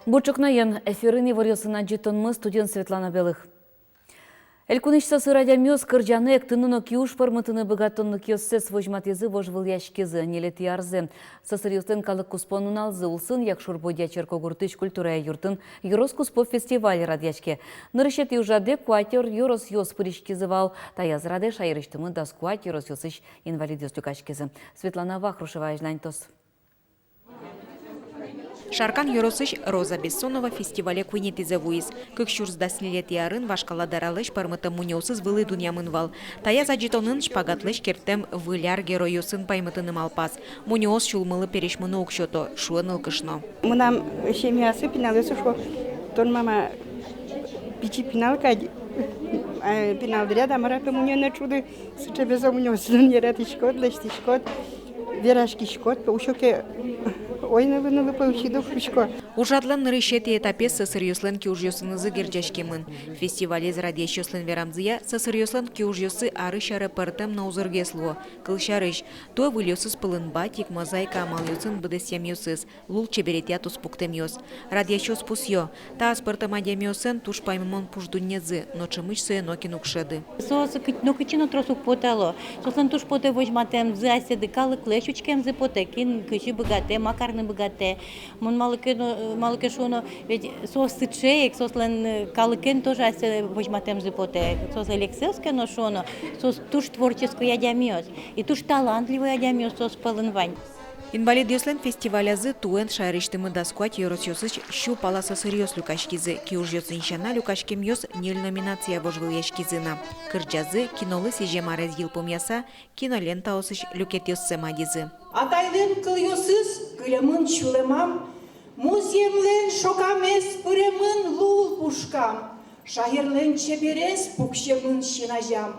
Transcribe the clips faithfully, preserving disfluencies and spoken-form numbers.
Бур ӵукнаен! Эфирын иворъёсын адӟытонмы, студиын Светлана Белых. Элькунысь сӧсыр адямиос кырӟаны, эктыны но киуж пӧрмытыны быгатонлыкъёссэс возьматӥзы вожвылъяськизы. Ньылетӥ арзэ, сӧсыръёслэн калык куспо нуналзы улсын, Якшур-Бӧдья черкогуртысь культурая юртын ёрос куспо фестиваль радъяське. Нырысетӥ ужрадэ куать ӧр-, ёросъёс пыриськизы вал. Таяз радэ шаерысьтымы дас куать ёросъёсысь инвалидъёс люкаськизы. Светлана Вахрушева азьланьтоз. Шаркан ёросысь Роза Бессонова фестивале куинетӥзэ вуиз. Кык сюрс дас ньылетӥ арын вашкала даралэсь пӧрмытэм мунёосыз вылӥ дунъямын вал. Таяз адӟытонын шпагатлэсь керттэм Выль ар геройёсын паймытыны малпаз. Мунёос сюлмылы пересьмыны уг сёто, шуэ нылкышно. Мынам семьясы пиналъёсы шуо: «Тон, мама, пичи пинал кадь, а, пинал дыръяд, а мар-а, пе, мунёен ӵуды, сыӵе, пе, со мунёосыным яратӥськод, лэсьтӥськод, вераськиськод, пе, усё ке ойнылыны, пе, усьыды уг шуисько». Ужрадлэн нырысетӥ этапез сӧсыръёслэн киужъёсынызы герӟаськемын. Фестивалез радъясьёслэн верамзыя, сӧсыръёслэн киужъёссы арысь аре пӧртэм но узыргес луо. Кылсярысь, туэ выльёсыз пӧлын батик, мозаика амалъёсын быдэсъямъёсыз, лулчеберетъя туспуктэмъёс. Радъясьёс пусъё: та аспӧртэм адямиослэн туж паймымон пуш дуннезы, но ӵемысь сое нокин уг шӧды. Соос кыт-, нокытчы но трос уг потало. Соослэн туж потэ возьматэмзы асьсэды, калыклэсь учкемзы потэ, кин кызьы быгатэ, ма карыны быгатэ. Мон малы ке но, малы ке шуоно, ведь соос сыӵе ик, соослэн, э, калыкен тоже асьсэ возьматэмзы потэ. Соос элексэс ке но шуоно, соос туж творческой адямиос и туж талантливой адямиос соос пӧлын вань. Инвалидъёслэн фестивалязы туэн шаерысьтымы дас куать ёросъёсысь сю пала сӧсыръёс люкаськизы. Киужъёсын сяна, люкаськемъёс ньыль номинацие вожвылъяськизы на. Кырӟазы, кинолы сӥзем арез йылпумъяса, кинолентаосысь люкетъёссэ мадизы. Атайлэн кылъёсыз кылемын сюлэмам, музъемлэн шокамез пыремын лул пушкам, шаерлэн чеберез пуксемын син азям.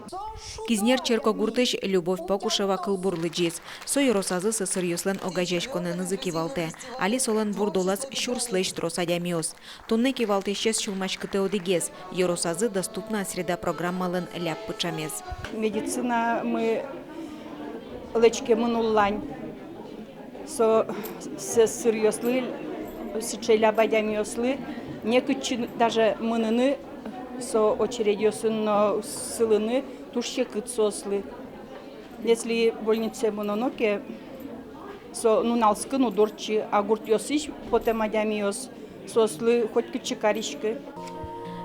Кизнер черкогуртысь Любовь Покушева кылбур лыдӟиз. Со ёросазы сӧсыръёслэн огазеяськонэнызы кивалтэ. Али солэн бурдолаз сюрслэсь трос адямиос. Туннэ кивалтӥсез сюлмаськытэ одӥгез: ёросазы «Доступная среда» программалэн ляб пыӵамез. Медицинамы лэчкемын уллань. Со сӧсыръёслы, сыӵе ляб адямиослы, некытчы даже мыныны, со очередьёсын но сылыны туж секыт соослы. Если больницае мыноно ке, со нуналскын уд ортчы, а гуртъёсысь потэм адямиос, соослы хоть кытчы кариськы.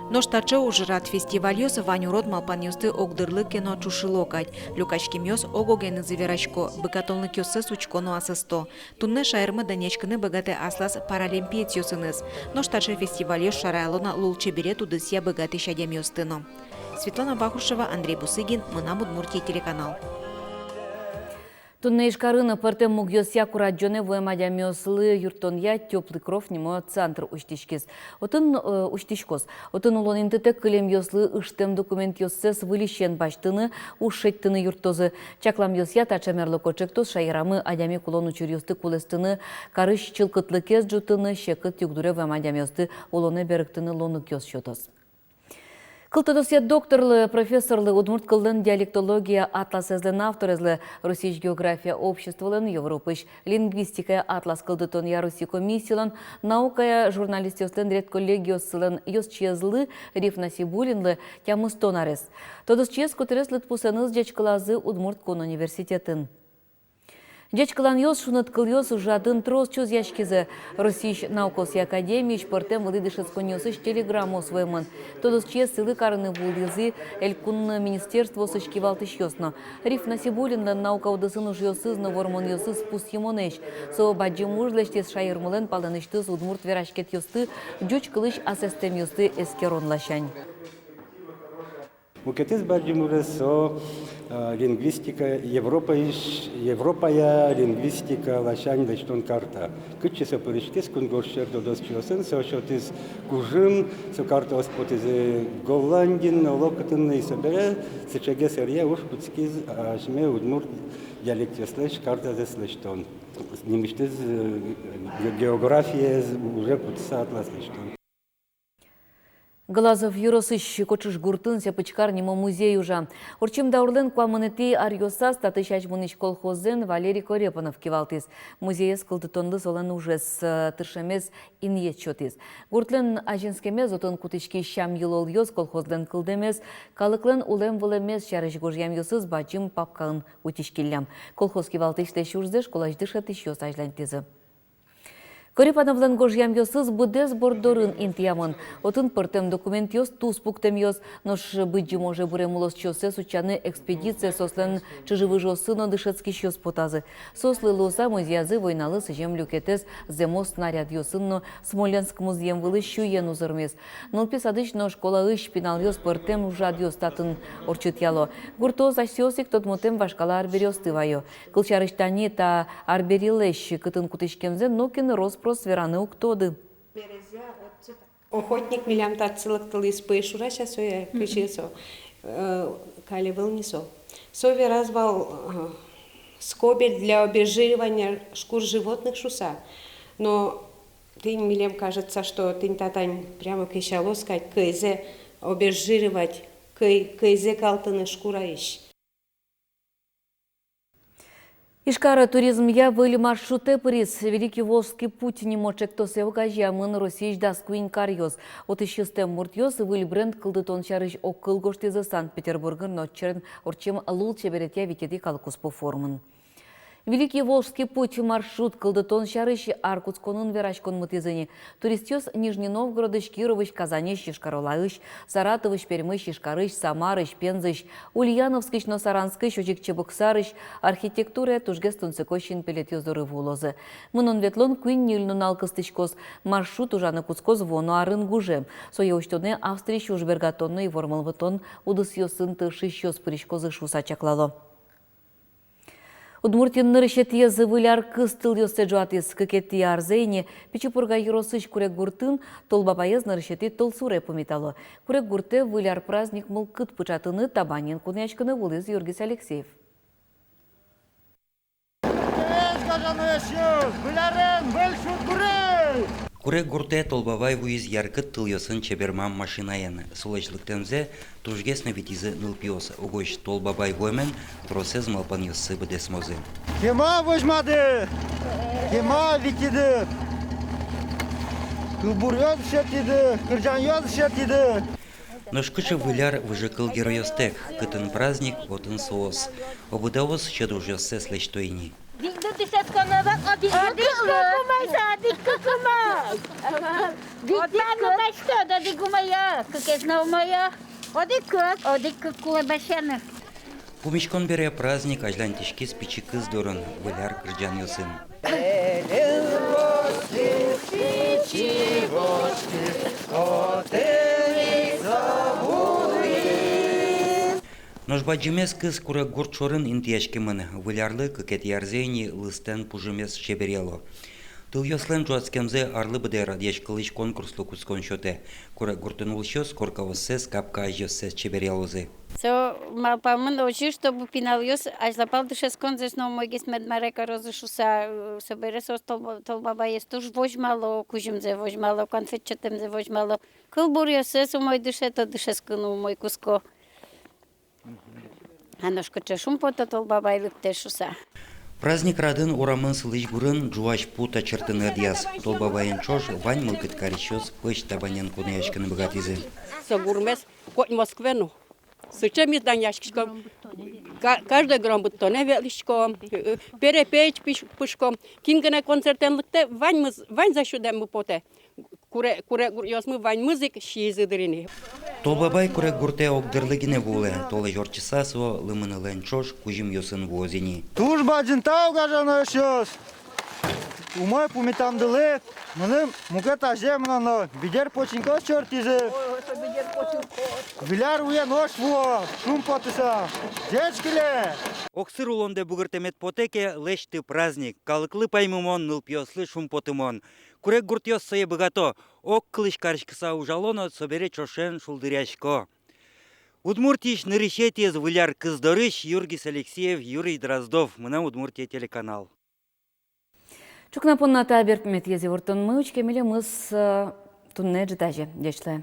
Нош таӵе ужрад-фестивальёс вань урод малпанъёсты огдырлы ке но ӵушыло кадь. Люкаськемъёс ог-огенызы верасько, быгатонлыкъёссэс учко но асэсто. Туннэ шаермы данъяськыны быгатэ аслаз паралимпиецъёсыныз. Нош таӵе фестивальёс шараяло на лулчеберет удысъя быгатӥсь адямиосты но. Светлана Вахрушева, Андрей Бусыгин, «Мынам Удмуртие» телеканал. Туннэ Ижкарын пӧртэм мугъёсъя курадӟонэ вуэм адямиослы юрттонъя «Тёплый кров» нимо центр усьтӥськиз. Отын, э, усьтӥськоз. Отын улон интытэк кылемъёслы ыштэм документъёссэс выльысен басьтыны, уж шедьтыны юрттозы. Чакламъёсъя, таӵе мерлыко ӵектос шаерамы адями кулон учыръёсты кулэстыны, карысь чылкытлыкез ӝутыны, секыт югдуре вуэм адямиосты улонэ берыктыны луонлыкъёс сётоз. Кылтодосъя докторлы, профессорлы, удмурт кыллэн диалектология атласэзлэн авторезлы, Россиысь география обществолэн, Европаысь лингвистикая атлас кылдытонъя Россиысь комиссилэн, наукая журналистъёслэн редколлегиоссылэн ёзчиезлы Риф Насибуллинлы тямыстон арес. Тодосчиез котырес лыдпусэныз ӟечкылазы Удмурт кун университетын. Ӟечкыланъёс, шуныт кылъёс ужрадын трос чузъяськизы. Россиысь наукаосъя академиысь пӧртэм вылӥ дышетсконниосысь телеграммаос вуэмын. Тодосчиез сӥлы карыны вуылӥзы элькун министерствоосысь кивалтӥсьёс но. Риф Насибуллинлэн наука удысын ужъёсыз но вормонъёсыз пусйымонэсь. Со бадӟым уж лэсьтӥз шаермылэн палэнысьтыз удмурт вераськетъёсты, ӟуч кылысь асэстэмъёсты эскерон ласянь. Мукетыз бадӟым ужез со, э, лингвистика, Европаысь, Европая лингвистика ласянь лэсьтон карта. Кытчы со пыриськиз кунгож сьӧр тодосчиосын, со сётӥз кужым, со картаос потӥзы Голландиын но, оло кытын но, и собере сыӵегес ӧръя уж кутскиз, а, асьме удмурт диалектъёслэсь картаез лэсьтон. Нимысьтыз, э, ге-, географиез уже кутыса атлас лэсьтон. Глазов ёросысь Кочыш гуртын Сепычкар нимо музей ужа. Ортчем даурлэн куамынэтӥ аръёсаз татысь азьмынӥсь колхозэн Валерий Корепанов кивалтӥз. Музеез кылдытонлы солэн ужез, э, тыршемез инъет сётӥз. Гуртлэн азинскемез, отын кутӥськись сям-йылолъёс, колхозлэн кылдэмез, калыклэн улэм-вылэмез сярысь гожъямъёсыз бадӟым папкаын утиськиллям. Колхоз кивалтӥсьлэсь ужзэ школаысь дышетӥсьёс азьланьтӥзы. Корепановлэн гожъямъёсыз быдэс борддорын интыямын. Отын пӧртэм документъёс, туспуктэмъёс, нош Быдӟым оже бырем улосчиоссэс утчаны экспедицие соослэн чыжы-выжыоссы но дышетскисьёс потазы. Соослы луыса музеязы войналы сӥзем люкетэз зэмос снарядъёсын но Смоленск музъем вылысь сюен узырмиз. Нылпи садысь но школаысь пиналъёс пӧртэм ужрадъёс татын ортчытъяло. Гуртоос асьсэос ик тодмотэм вашкала арбериосты вайо. Кылсярысь, тани та арберилэсь кытын кутӥськемзэ нокин рос-прос вераны уг тоды. Охотник милям татчы лыктылӥз, пӧйшурась-а сое, кызьы со, э, каль ӧвӧл ни со. Со вераз вал, э, скобель для обезжиривания шкур животных шуса. Но тӥни милем кажется, что тӥни та тань прямо кесялоз кадь, кӧйзэ обезжиривать, кӧй, кӧйзэ калтыны шкураысь. Ижкар туризмъя выль маршрутэ пыриз. «Великий Волжский путь» нимо ӵектосэ огазеямын Россиысь дас куинь каръёс. Отысьыстэм муртъёс выль бренд кылдытон сярысь огкыл гожтӥзы Санкт-Петербургын но черен ортчем лулчеберетъя витетӥ калыккуспо форумын. «Великий Волжский путь» маршрут кылдытон сярысь ар кутсконын вераськон мытӥзы ини. Туристъёс Нижний Новгородысь, Кировысь, Казаньысь, Йошкар-Олаысь, Саратовысь, Пермысь, Ижкарысь, Самарысь, Пензысь, Ульяновскысь но Саранскысь, озьы ик Чебоксарысь архитектурая тужгес тунсыко синпелетъёс доры вуылозы. Мынон-ветлон куинь-ньыль нунал кыстӥськоз. Маршрут ужаны кутскоз вуоно арын гужем. Сое усьтонэ Австриысь ужбергатон но ивормон вытон удысъёсын тыршисьёс пыриськозы шуыса чаклало. Удмуртиын нырысетӥез Выль ар кыз тылъёссэ ӝуатӥз. Кыкетӥ арзэ ини Пичи Пурга ёросысь Куреггуртын Тол Бабаез нырысетӥ тылсуре пумитало. Куреггуртэ Выль ар праздник мылкыд пыӵатыны, табанен кунояськыны вуылӥз Юргис Алексеев. Выль арен, выль шудгурен! Куреггуртэ Тол Бабай вуиз яркыт тылъёсын чебермам машинаен. Солэсь лыктэмзэ тужгес но витизы нылпиос. Угось Тол Бабай вуэмен тросэз малпанъёссы быдэсмозы. Кема возьмады, кема витиды, кылбуръёс дышетӥды, кырӟанъёс дышетӥды. Нош кыӵе Выль ар выжыкыл геройёстэк, кытын праздник, отын соос. Обыдаос сьӧд ужъёссэс лэсьто ини. Одӥг кык умой, одӥг кык умой. Одӥг кык. Одӥг кык умой, кыкез но умой. Одӥг кык. Одӥг кык кулэ басьяны. Пумиськон бере праздник азьланьтӥськиз пичи кыз дорын Выль ар кырӟанъёсын. Нош бадӟымез кыз Куреггурт шорын интыяськемын. Выль арлы кыкетӥ арзэ ини лыстэн пужымез чеберъяло. Тылъёслэн ӝуатскемзэ арлы быдэ радъяськылӥсь конкурслы кутскон сётэ. Куреггуртын улӥсьёс коркаоссэс, капка азьёссэс чеберъялозы. Со малпамын озьы, чтобы пиналъёс азьлапал дышетсконзэс но умойгес мед маре карозы шуыса, э, собере соос Тол-, Тол Бабаез туж возьмало, кузьымзэ возьмало, конфет сётэмзэ возьмало. Кылбуръёссэс умой дышето, дышетскыны умой кутско. А нош кыӵе шумпото Тол Бабай лыктэ шуыса. Праздник радын урамын сылӥсь гурын ӝуась пу тачыртыны ӧдъяз. Тол Бабаен ӵош вань мылкыд карисьёс пӧсь табанен кунояськыны быгатӥзы. Со гурмес коть Москве но. Сыӵе ми данъяськиськом. Ка-, каждой гырон быдтонэ ветлӥськом. Э, э, перепеч пыш-, пыжком. Кин гинэ концертэн лыктэ, ваньмыз, ваньзэ сюдэммы потэ. Куре-, Куреггуртъёсмы ваньмыз ик сиизы дыр ини. Тол Бабай Куреггуртэ ог дырлы гинэ вуылэ, толэзь ортчыса со лымынылэн ӵош кузьымъёсын вуоз ини. Туж бадӟым тау, гажано эшъёс! Умой пумитамдылы. Мыным мукет азе мыноно бигер починкаос чортӥзы. Выль ар уен нош вуо шумпотыса. Ӟечкылэ! Огсыр улондэ бугыртэмед потэ ке, лэсьты праздник, калыклы паймымон, нылпиослы шумпотымон. Куреггуртъёс сое быгато, огкылысь кариськыса ужало но собере ӵошен шулдыръясько. Удмуртиысь нырысетӥез Выль ар кыз дорысь Юргис Алексеев, Юрий Дроздов, «Мынам Удмуртие» телеканал. Ӵукна понна та берпуметӥез ивортонмы учке. Милемыз, э, туннэ ӝытазе. Ӟеч луэ.